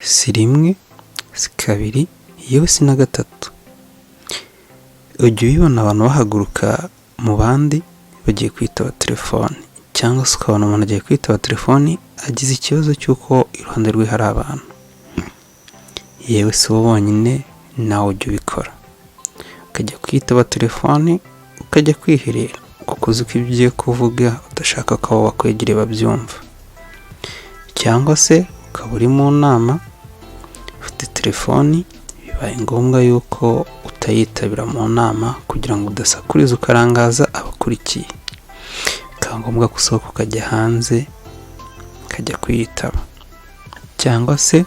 Si rimwe, si kabiri, yewe si na gatatu. Ujya ubibona abantu bahaguruka mu bandi bagiye kwitaba telefoni, cyangwa se ukabona umuntu agiye kwitaba telefoni agize ikibazo cy'uko iruhande rwe hari abantu. Yewe si bo bonyine, nawe ujya ubikora, ukajya kwitaba telefoni ukajya kwiherera kuko uzi ko ibyo ugiye kuvuga udashaka ko abo bakwegereye babyumva, cyangwa se ukaba uri mu nama ufite telefoni, bibaye ngombwa yuko utayitabira mu nama kugira ngo udasakuriza ukarangaza abakurikiye, bikaba ngombwa ko usohoka ukajya hanze ukajya kuyitaba, cyangwa se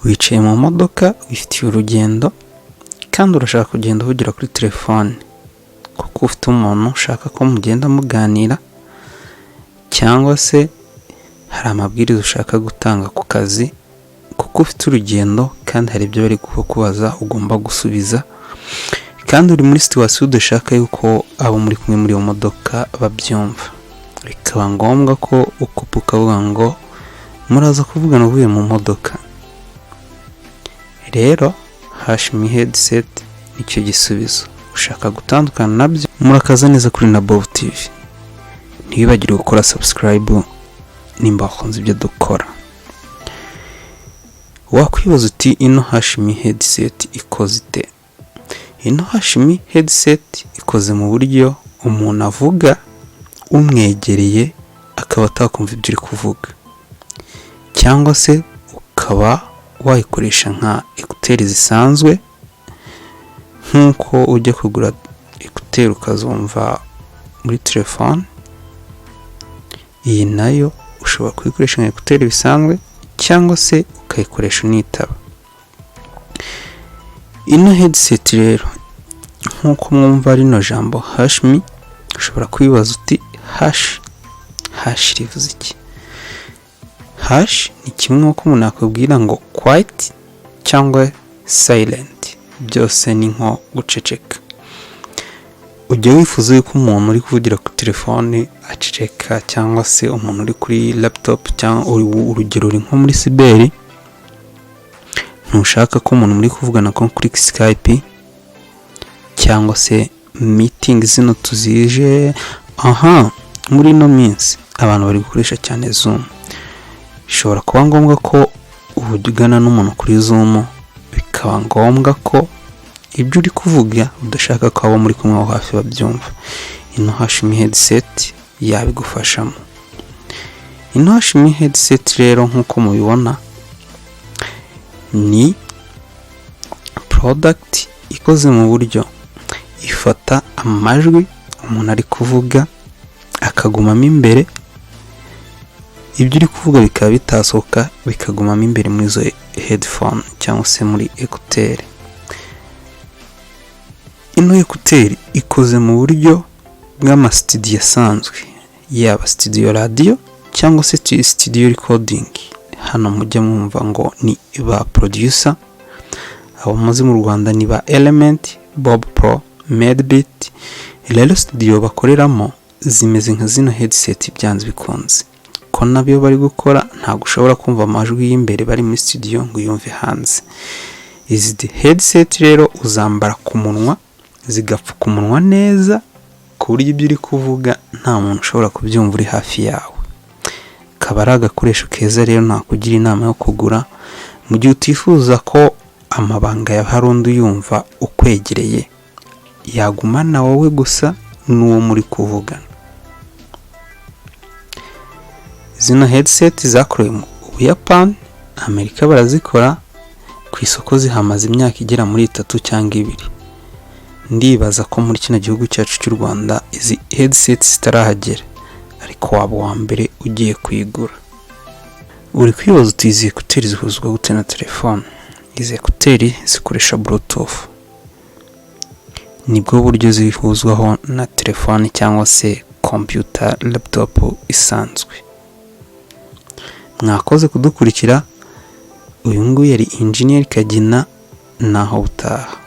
wicaye mu modoka wifitiye urugendo kandi urashaka kugenda uvugira kuri telefone kuko ufite umuntu ushaka ko mugenda muganira, cyangwa se hari amabwiriza ushaka gutanga ku kazi kuko ufite urugendo kandi hari ibyo bari kukubaza ugomba gusubiza, kandi uri muri situation udashaka yuko abo muri kumwe muri iyo modoka babyumva, bikaba ngombwa ko ukupa ukavuga ngo muraza kuvugana uvuye mu modoka. Rero Hushme headset nicyo gisubizo. Ushaka gutandukana nabyo? Murakaza neza kuri Nabovu TV. Ntiwibagirwe gukora subscribe nimba wakunze ibyo dukora. Wakwibaza uti: "Ino Hushme headset ikoze ite?" Ino Hushme headset ikoze mu buryo umuntu avuga umwegereye akaba atakumva ibyo uri kuvuga, cyangwa se ukaba wayikoresha nka écouteurs zisanzwe, nk'uko ujya kugura écouteurs ukazumva muri telefone. Iyi nayo ushobora kuyikoresha nka écouteurs bisanzwe cyangwa se ukayikoresha unitaba. Ino headset rero, nk'uko mwumva rino jambo Hushme, ushobora kwibaza uti: "Hush, hush rivuze iki?" Hush ni kimwe nk'uko umuntu yakubwira ngo quiet cyangwa silent, byose ni nko guceceka. Ujya wifuza yuko umuntu uri kuvugira kuri telefone aceceka, cyangwa se umuntu uri kuri laptop, cyangwa urugero uri nko muri cyber, ntushaka ko umuntu muri kuvugana ko kuri Skype cyangwa se meeting zino tuzije aha muri ino minsi abantu bari gukoresha cyane Zoom, bishobora kuba ngombwa ko uvugana n'umuntu kuri Zoom, bikaba ngombwa ko ibyo uri kuvuga udashaka ko abo muri kumwe aho hafi babyumva. Ino Hushme headset yabigufashamo. Ino Hushme headset rero, nk'uko mubibona, ni product ikoze mu buryo ifata amajwi umuntu ari kuvuga akagumamo imbere, ibyo uri kuvuga bikaba bitasohoka, bikagumamo imbere muri izo headphone cyangwa se muri écouteurs. Ino écouteur ikoze mu buryo bw'amasitidiyo asanzwe, yaba studio radiyo cyangwa se studio recording. Hano mujya mwumva ngo ni ba producer, abo muzi mu Rwanda ni ba Element, Bob Pro, Madebeat. Rero studio bakoreramo zimeze nka zino headset. Byanze bikunze ko nabyo bari gukora, ntabwo ushobora kumva amajwi y'imbere bari muri studio ngo uyumve hanze. Izi headset rero uzambara ku munwa, zigapfuka umunwa neza, ku buryo ibyo uri kuvuga nta muntu ushobora kubyumva uri hafi yawe. Kaba ari agakoresho keza rero nakugira inama yo kugura mu gihe utifuza ko amabanga yawe hari undi uyumva ukwegereye, yagumana wowe gusa n'uwo muri kuvugana. Zino headset zakorewe mu Buyapani, Amerika barazikora, ku isoko zihamaze imyaka igera muri 3 cyangwa 2. Ndibaza ko muri kino gihugu cyacu cy'u Rwanda izi headset zitarahagera, ariko waba uwa mbere ugiye kuyigura. Uri kwibaza uti: "Izi écouteurs zihuzwa gute na telefone?" Izi écouteurs zikoresha Bluetooth, nibwo buryo zihuzwaho na telefone cyangwa se computer, laptop isanzwe. Mwakoze kudukurikira. Uyu nguyu yari Engineer Kagina, naho butaha.